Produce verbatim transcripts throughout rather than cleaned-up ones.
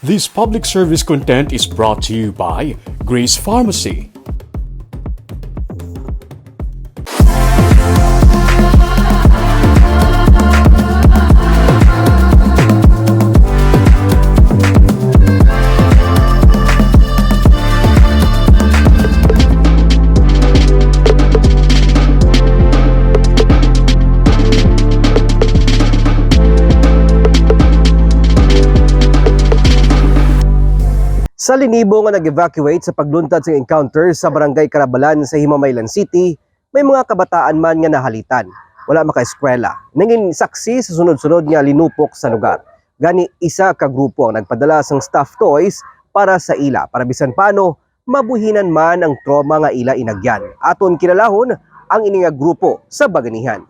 This public service content is brought to you by Grace Pharmacy. Sa linibo nga nag-evacuate sa pagluntad sang encounter sa Barangay Carabalan sa Himamaylan City, may mga kabataan man nga nahalitan, wala makaeskwela, nangin saksi sa sunod-sunod nga linupok sa lugar. Gani, isa ka grupo ang nagpadala sang stuffed toys para sa ila, para bisan paano mabuhinan man ang trauma nga ila inagyan. Aton kilalahon ang ini nga grupo sa baganihan.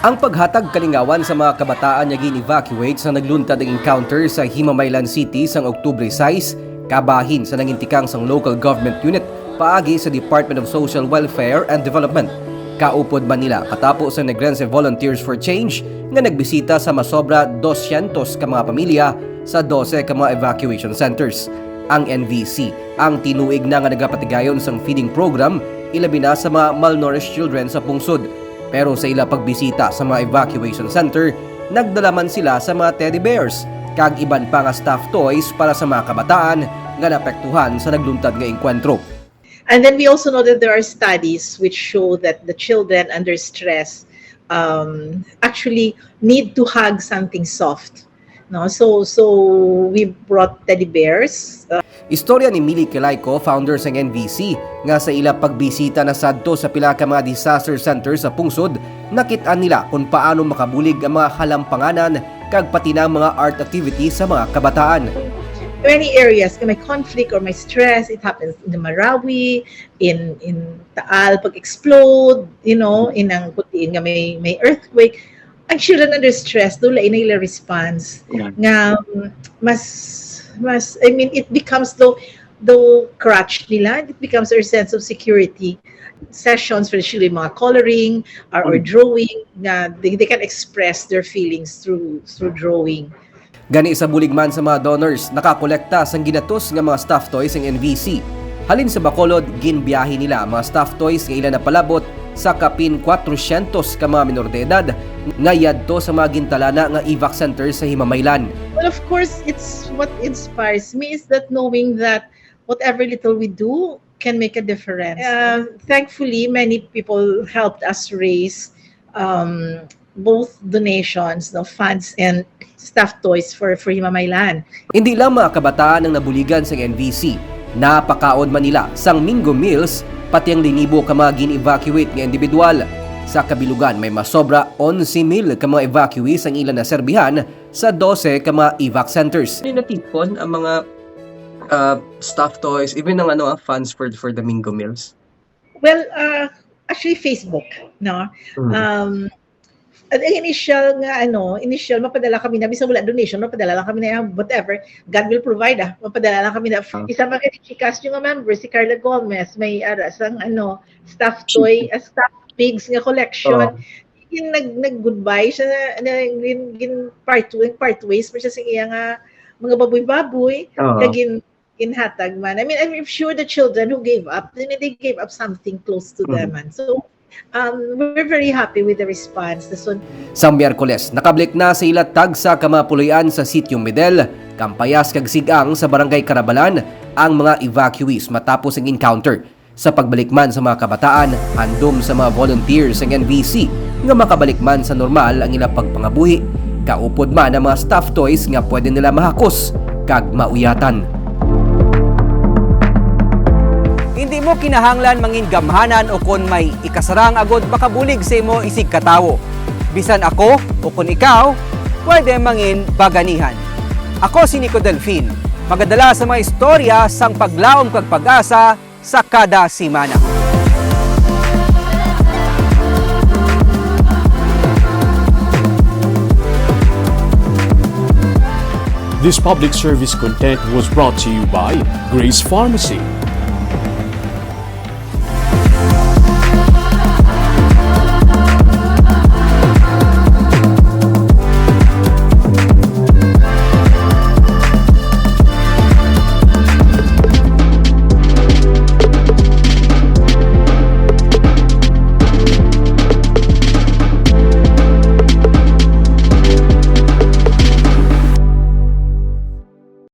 Ang paghatag kalingawan sa mga kabataan nga gin-evacuate sa nagluntad ang encounter sa Himamaylan City sang Oktubre sais, kabahin sa nangintikang sang local government unit paagi sa Department of Social Welfare and Development. Kaupod man nila katapo sa Negrense Volunteers for Change nga nagbisita sa masobra dosyentos ka mga pamilya sa dose ka mga evacuation centers. Ang N V C ang tinuig na nga nagapatigayon sang feeding program, ilabi na sa mga malnourished children sa pungsod. Pero sa ila pagbisita sa mga evacuation center, nagdala man sila sa mga teddy bears kag iban pa nga stuffed toys para sa mga kabataan nga naapektuhan sa nagluntad nga engkwentro. And then we also know that there are studies which show that the children under stress um, actually need to hug something soft. No, so so we brought teddy bears. Uh, Istorya ni Millie Kilayco, founder sang N V C, nga sa ila pagbisita na sadto sa pila ka mga disaster center sa pungsod, nakit-an nila kung paano makabulig ang mga halampanganan kag pati na ang mga art activities sa mga kabataan. Many areas nga may conflict or may stress, it happens in the Marawi, in in Taal pag-explode, you know, in ang kutiin nga may may earthquake. Ang children under stress, do lain na ila response. Yeah. Nga um, mas mas I mean, it becomes though though crutch nila, it becomes their sense of security. Sessions for, especially mga coloring or, or Mm. drawing, na they, they can express their feelings through through drawing. Gani, sa bulig man sa mga donors, nakakolekta sang ginatos nga mga stuffed toys ang N V C. Halin sa Bacolod, ginbiyahe nila ang mga stuffed toys nga ila napalabot sa kapin kwatrosyentos ka mga minor de edad nga yadto sa mga gintalana nga evac center sa Himamaylan. Well, of course, it's what inspires me is that knowing that whatever little we do can make a difference. Uh, thankfully, many people helped us raise um, both donations, no, funds and stuffed toys for for Himamaylan. Hindi lang mga kabataan ang nabuligan sang N V C, napakaon man nila sang Minggo Meals pati ang linibo ka mga gin-evacuate nga individual. Sa kabilugan, may masobra onse mil ka mga evacuees ang ila naserbihan sa dose ka mga evac centers. Ano natipon ang mga uh, stuffed toys, even ang ano, ah, funds for for the Minggo Meals? Well, uh, actually Facebook, no. Mm. Um, at ang initial nga ano, initial mapadala kami na bisan wala donation, mapadala lang kami na yung whatever, God will provide ah. Mapadala lang kami na Ah. Isa man ka ni Chicas yung member, si Carla Gomez, may ara sang ano, stuffed toy, uh, stuffed pigs nga collection. Oh. Yung nag nag goodbye siya na, na gin, gin part, part ways pa siya sa iya nga mga baboy-baboy. Oh. Kag gin ginhatag man. I mean, I'm sure the children who gave up, they, they gave up something close to them. Man. So, um, we're very happy with the response. So, Sa Miyerkules, nakabalik na sa ila tagsa ka mga puloy-an sa Sitio Medel, Campayas kag Sigang sa Barangay Carabalan ang mga evacuees matapos ang encounter. Sa pagbalik man sa mga kabataan, handom sa mga volunteers ang N V C nga makabalik man sa normal ang ila pagpangabuhi, kaupod man ang mga stuffed toys nga pwede nila mahakos kag mauyatan. Hindi mo kinahanglan mangin gamhanan o kon may ikasarang agod makabulig sa imo isig katawo. Bisan ako o kon ikaw, pwede mangin baganihan. Ako si Nico Delfin, magadala sa mga istorya sang paglaom kag pag-asa sa kada semana. This public service content was brought to you by Grace Pharmacy.